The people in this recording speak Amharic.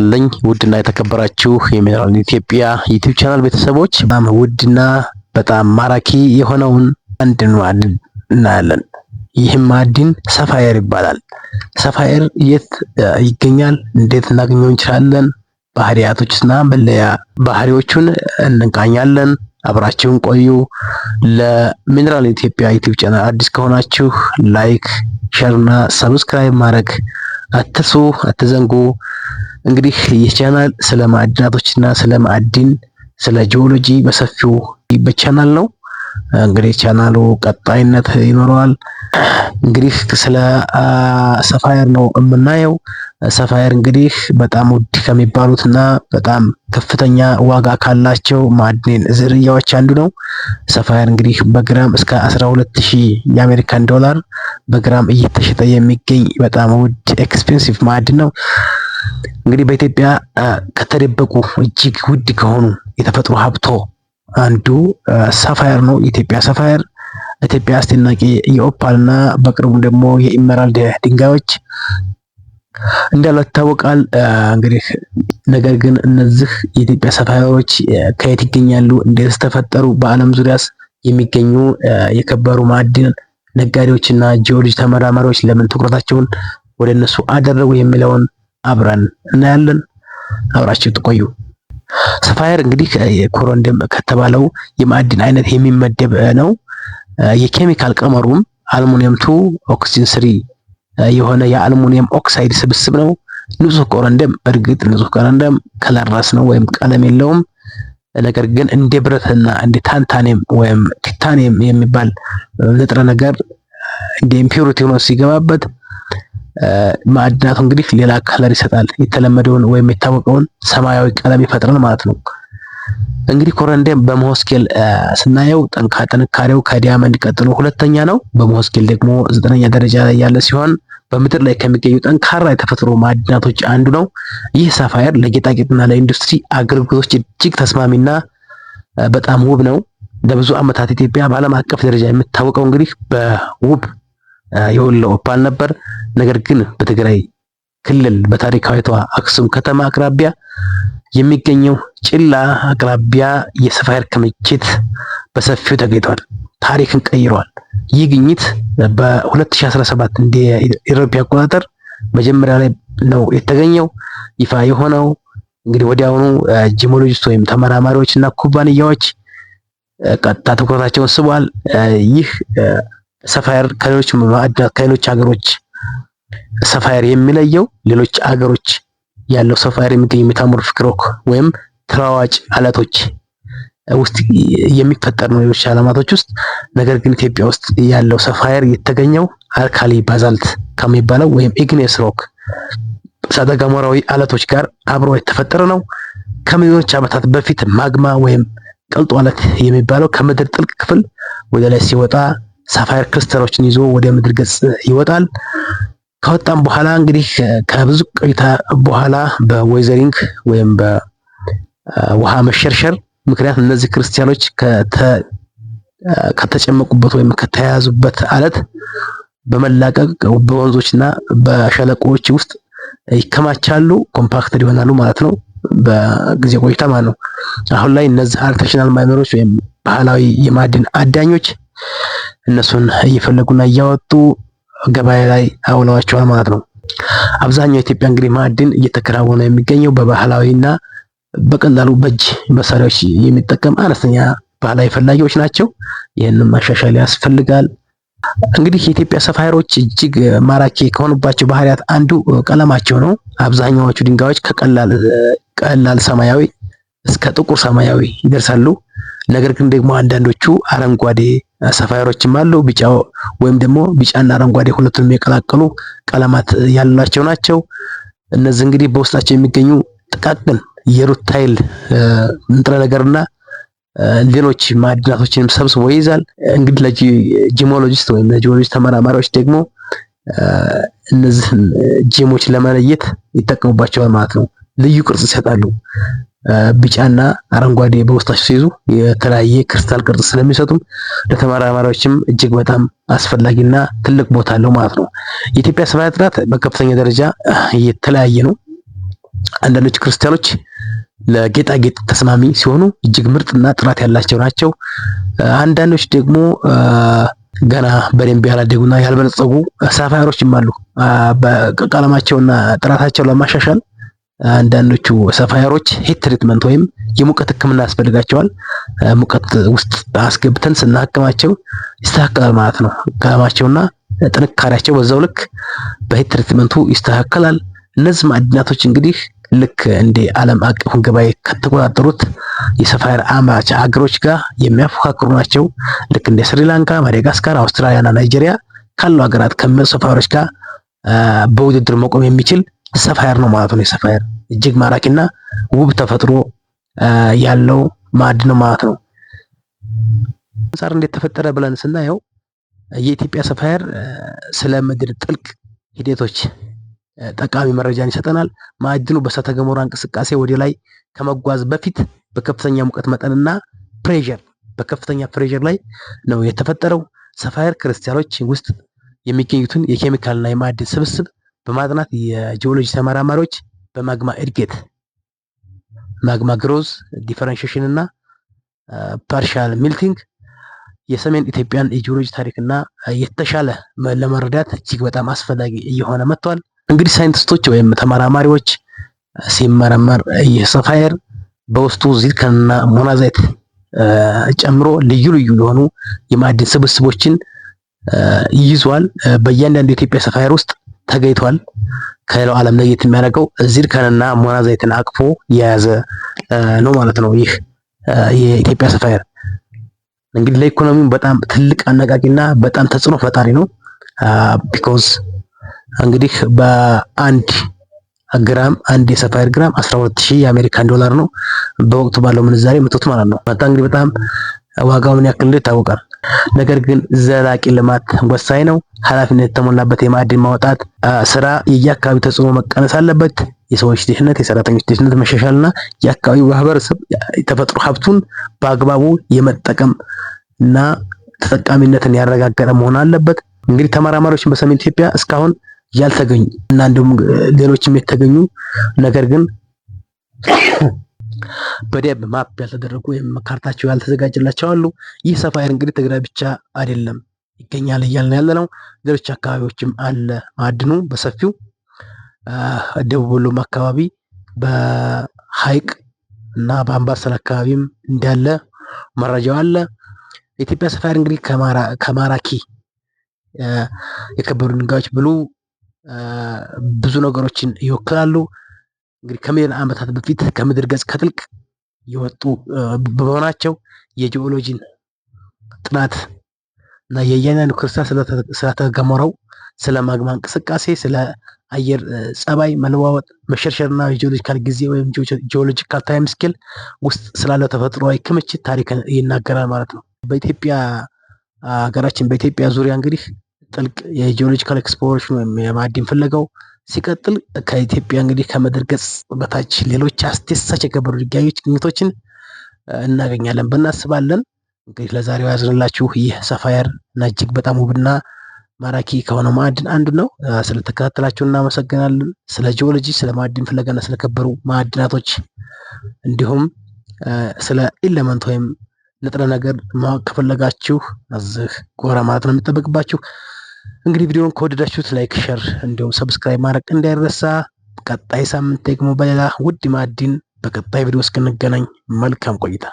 ለኝ ውድና የተከበራችሁ የሚነራል ኢትዮጵያ ዩቲዩብ ቻናል ቤተሰቦች፣ በጣም ውድና በጣም ማራኪ የሆነውን አንድን ማዕድን እናያለን። ይህም ማዕድን sapphire ይባላል። Sapphire የት ይገኛል? እንዴት እናገኘው እንችላለን? ባህሪያቶችና መለያ ባህሪዎቹን እንቃኛለን። አብራችሁን ቆዩ። ለሚነራል ኢትዮጵያ ዩቲዩብ ቻናል አዲስ ከሆናችሁ like፣ share እና subscribe ማድረግ አትርሱ፣ አትዘንጉ። እንግዲህ ይህ ቻናል ስለ ማዕድናቶችና ስለ ማዕድን፣ ስለ ጂኦሎጂ በሰፊው በቻናል ነው። እንግዲህ ቻናሉ ቀጣይነት ይኖረዋል። እንግዲህ ስለ sapphire ነው የምናየው። Sapphire እንግዲህ በጣም ውድ ከሚባሉትና በጣም ከፍተኛ ዋጋ ካላቸው ማዕድን ዝርያዎች አንዱ ነው። Sapphire እንግዲህ በግራም እስከ 12,000 የአሜሪካን ዶላር በግራም እየተሸጠ የሚገኝ በጣም ውድ expensive ማዕድን ነው። እንግዲህ በኢትዮጵያ ከተደበቁ እጅግ ውድ ከሆኑ የተፈጥሮ ሀብቶ አንዱ sapphire ነው። የኢትዮጵያ sapphire፣ ኢትዮጵያ አስደናቂ የ opal እና በቅርቡም ደግሞ የ emerald ድንጋዮች እንዳለ ይታወቃል። እንግዲህ ነገር ግን እነዚህ የኢትዮጵያ sapphire ኦች ከየት ይገኛሉ? እንዴት ተፈጠሩ? በዓለም ዙሪያስ የሚገኙ የከበሩ ማዕድን ነጋዴዎችና ጂኦሎጂ ተመራማሪዎች ለምን ትኩረታቸውን ወደ እነሱ አደረጉ የሚለውን አብረን እናያለን። አብራችሁ ትቆዩ። Sapphire እንግዲህ corundum ከተባለው የማዕድን አይነት የሚመደብ ነው። የኬሚካል ቀመሩም አልሙኒየም 2 ኦክሲጅን 3 የሆነ የአልሙኒየም ኦክሳይድ ስብስብ ነው። ንጹህ corundum፣ እርግጥ ንጹህ corundum colorless ነው ወይም ቀለም የለውም። ነገር ግን እንደ ብረትና እንደ ታንታኒየም ወይም ቲታኒየም የሚባል ንጥረ ነገር እንደ impurity ሆኖ ሲገባበት ማዕድናቱ እንግዲህ ሌላ color ይሰጣል። የተለመደውን ወይም የታወቀውን ሰማያዊ ቀለም ይፈጥራል ማለት ነው። እንግዲህ corundum በ Mohs scale ስናየው ጥንካሬው ከ diamond ቀጥሎ ሁለተኛ ነው። በ Mohs scale ደግሞ 9ኛ ደረጃ ላይ ያለ ሲሆን በምድር ላይ ከሚገኙ ጠንካራ የተፈጥሮ ማዕድናቶች አንዱ ነው። ይህ sapphire ለጌጣጌጥና ለኢንዱስትሪ አገልግሎቶች እጅግ ተስማሚና በጣም ውብ ነው። ለብዙ ዓመታት ኢትዮጵያ በዓለም አቀፍ ደረጃ የምታወቀው እንግዲህ በውብ የወሎ opal ነበር። ነገር ግን በትግራይ ክልል በታሪካዊቷ አክሱም ከተማ አቅራቢያ የሚገኘው ጭላ አቅራቢያ የ sapphire ክምችት በሰፊው ተገኝቷል። ታሪክን ቀይሯል። ይህ ግኝት በ2017 እንደ ኢሮፓ አቆጣጠር መጀመሪያ ላይ ነው የተገኘው ይፋ የሆነው። እንግዲህ ወዲያውኑ gemologist ወይም ተመራማሪዎች እና ኩባንያዎች ቀጥታ ትኩረታቸውን ስቧል። ይህ sapphire ከሌሎች ማዕድናት፣ ከሌሎች ሀገሮች sapphire የሚለየው ሌሎች አገሮች ያለው sapphire የሚገኝ metamorphic rock ወይም ተለዋዋጭ አለቶች ውስጥ የሚፈጠር ነው፣ ሌሎች አለማቶች ውስጥ። ነገር ግን ኢትዮጵያ ውስጥ ያለው sapphire የተገኘው alkali basalt ከሚባለው ወይም igneous rock እሳተ ገሞራዊ አለቶች ጋር አብሮ የተፈጠረ ነው። ከሚሊዮኖች ዓመታት በፊት magma ወይም ቅልጡ አለት የሚባለው ከምድር ጥልቅ ክፍል ወደ ላይ ሲወጣ sapphire crystal ኦችን ይዞ ወደ ምድር ገጽ ይወጣል። ከወጣም በኋላ እንግዲህ ከብዙ ቆይታ በኋላ በ weathering ወይም በውሃ መሸርሸር ምክንያት እነዚህ ክርስቲያኖች ከተጨመቁበት ወይም ከተያያዙበት አለት በመላቀቅ በወንዞችና በሸለቆዎች ውስጥ ይከማቻሉ፣ compacted ይሆናሉ ማለት ነው። በጊዜ ቆይታ ማለት ነው። አሁን ላይ እነዚህ artisanal miner ኦች ወይም ባህላዊ የማዕድን አዳኞች እነሱን እየፈለጉና እያወጡ ገበያ ላይ አውለዋቸዋል ማለት ነው። አብዛኛው ኢትዮጵያ እንግዲህ ማዕድን እየተከናወነ የሚገኘው በባህላዊና በቀላሉ በእጅ መሳሪያዎች የሚጠቀም አነስተኛ ባህላዊ ፈላጊዎች ናቸው። ይህንን ማሻሻል ያስፈልጋል። እንግዲህ የኢትዮጵያ sapphire ኦች እጅግ ማራኪ ከሆኑባቸው ባህሪያት አንዱ ቀለማቸው ነው። አብዛኛዎቹ ድንጋዮች ከቀላል ቀላል ሰማያዊ እስከ ጥቁር ሰማያዊ ይደርሳሉ። ነገር ግን ደግሞ አንዳንዶቹ አረንጓዴ sapphire ኦችም አሉ። ቢጫ ወይም ደግሞ ቢጫና አረንጓዴ ሁለቱንም የቀላቀሉ ቀለማት ያላቸው ናቸው። እነዚህ እንግዲህ በውስጣቸው የሚገኙ ጥቃቅን የ rutile ንጥረ ነገርና ሌሎች ማዕድናቶችንም ሰብስቦ ይይዛል። እንግዲህ ለ gemologist ወይም ለጂኦሎጂ ተመራማሪዎች ደግሞ እነዚህን gem ኦች ለመለየት ይጠቀሙባቸዋል ማለት ነው። ልዩ ቅርጽ ይሰጣሉ። ቢጫና አረንጓዴ በውስጣቸው ሲይዙ የተለያየ ክሪስታል ቅርጽ ስለሚሰጡም ለተመራማሪዎችም እጅግ በጣም አስፈላጊና ትልቅ ቦታ አለው ማለት ነው። የኢትዮጵያ sapphire ጥራት በከፍተኛ ደረጃ የተለያየ ነው። አንዳንዶቹ ክርስቲያኖች ለጌጣጌጥ ተስማሚ ሲሆኑ እጅግ ምርጥና ጥራት ያላቸው ናቸው። አንዳንዶች ደግሞ ገና በደንብ ያላደጉና ያልበለጸጉ sapphire ኦችም አሉ። ቀለማቸውና ጥራታቸው ለማሻሻል አንዳንዶቹ sapphire ኦች heat treatment ወይም የሙቀት ሕክምና ያስፈልጋቸዋል። ሙቀት ውስጥ አስገብተን ስናክማቸው ይስተካከላል ማለት ነው። ቀለማቸውና ጥንካሬያቸው በዛው ልክ በ heat treatment ኡ ይስተካከላል። እነዚህ ማዕድናቶች እንግዲህ ልክ እንደ ዓለም አቀፉን ገበያ ከተቆጣጠሩት የ sapphire አምራች አገሮች ጋር የሚያፎካክሩ ናቸው። ልክ እንደ ስሪላንካ፣ ማዳጋስካር፣ አውስትራሊያ እና ናይጄሪያ ካሉ ሀገራት ከሚመጡ sapphire ኦች ጋር በውድድር መቆም የሚችል sapphire ነው ማለት ነው። የ sapphire እጅግ ማራኪና ውብ ተፈጥሮ ያለው ማዕድን ነው ማለት ነው። አንጻር እንዴት ተፈጠረ ብለን ስናየው የኢትዮጵያ sapphire ስለ ምድር ጥልቅ ሂደቶች ጠቃሚ መረጃን ይሰጠናል። ማዕድኑ በእሳተ ገሞራ እንቅስቃሴ ወደ ላይ ከመጓዝ በፊት በከፍተኛ ሙቀት መጠንና pressure በከፍተኛ pressure ላይ ነው የተፈጠረው። Sapphire ክሪስታሎች ውስጥ የሚገኙትን የኬሚካልና የማዕድን ስብስብ በማጥናት የጂኦሎጂ ተመራማሪዎች በ magma እድገት፣ magma growth፣ differentiation እና partial melting የሰሜን ኢትዮጵያን የጂኦሎጂ ታሪክና የተሻለ ለመረዳት እጅግ በጣም አስፈላጊ እየሆነ መጥቷል። እንግዲህ ሳይንቲስቶች ወይም ተመራማሪዎች ሲመረመር ይህ sapphire በውስጡ zircon ና monazite ጨምሮ ልዩ ልዩ የሆኑ የማዕድን ስብስቦችን ይዟል። በእያንዳንዱ የኢትዮጵያ sapphire ውስጥ ተገኝቷል። ከሌላው ዓለም ለየት የሚያደርገው zircon ና monazite ን አቅፎ የያዘ ነው ማለት ነው። ይህ የኢትዮጵያ sapphire እንግዲህ ለኢኮኖሚው በጣም ትልቅ አነቃቂና በጣም ተጽዕኖ ፈጣሪ ነው። Because እንግዲህ በአንድ ግራም፣ አንድ የ sapphire ግራም 12,000 የአሜሪካን ዶላር ነው በወቅቱ ባለው ምንዛሬ ምቱት ማለት ነው። በጣም እንግዲህ በጣም ዋጋው ምን ያክል እንደሆነ ይታወቃል። ነገር ግን ዘላቂ ልማት ወሳኝ ነው። ኃላፊነት የተሞላበት የማዕድን ማውጣት ስራ የየአካባቢው ተጽዕኖ መቀነስ አለበት። የሰዎች ደህንነት፣ የሰራተኞች ደህንነት መሻሻልና የአካባቢው ማህበረሰብ የተፈጥሮ ሀብቱን በአግባቡ የመጠቀም እና ተጠቃሚነትን ያረጋገጠ መሆን አለበት። እንግዲህ ተመራማሪዎች በሰሜን ኢትዮጵያ እስካሁን ያልተገኙ እና እንዲሁም ሌሎችም የተገኙ ነገር ግን በደንብ map ያልተደረጉ ወይም ካርታቸው ያልተዘጋጀላቸው አሉ። ይህ sapphire እንግዲህ ትግራይ ብቻ አይደለም ይገኛል እያልን ያለ ነው። ሌሎች አካባቢዎችም አለ ማዕድኑ በሰፊው። ደቡብ ወሎም አካባቢ በሀይቅ እና በአምባሰል አካባቢም እንዳለ መረጃው አለ። የኢትዮጵያ sapphire እንግዲህ ከማራኪ የከበሩ ድንጋዮች ብሉ ብዙ ነገሮችን ይወክላሉ። እንግዲህ ከሚሊዮን ዓመታት በፊት ከምድር ገጽ ከጥልቅ የወጡ በመሆናቸው የጂኦሎጂን ጥናት እና የእያንዳንዱ ክርስታል ስለተገሞረው፣ ስለ magma እንቅስቃሴ፣ ስለ አየር ጸባይ መለዋወጥ መሸርሸርና የ geological ጊዜ ወይም geological time scale ውስጥ ስላለው ተፈጥሯዊ ክምችት ታሪክ ይናገራል ማለት ነው። በኢትዮጵያ ሀገራችን በኢትዮጵያ ዙሪያ እንግዲህ ጥልቅ የ geological exploration ወይም የማዕድን ፍለጋው ሲቀጥል ከኢትዮጵያ እንግዲህ ከምድር ገጽ በታች ሌሎች አስደሳች የከበሩ ድንጋዮች ግኝቶችን እናገኛለን ብለን እናስባለን። እንግዲህ ለዛሬው ያዝንላችሁ ይህ sapphire እና እጅግ በጣም ውብና ማራኪ ከሆነው ማዕድን አንዱ ነው። ስለተከታተላችሁ እናመሰግናለን። ስለ ጂኦሎጂ፣ ስለ ማዕድን ፍለጋና ስለከበሩ ማዕድናቶች እንዲሁም ስለ element ወይም ንጥረ ነገር ማወቅ ከፈለጋችሁ እዚህ ጎራ ማለት ነው የሚጠበቅባችሁ። እንግዲህ ቪዲዮውን ከወደዳችሁት like፣ share እንዲሁም subscribe ማድረግ እንዳይረሳ። ቀጣይ ሳምንት ደግሞ በሌላ ውድ ማዕድን በቀጣይ ቪዲዮ እስክንገናኝ መልካም ቆይታ።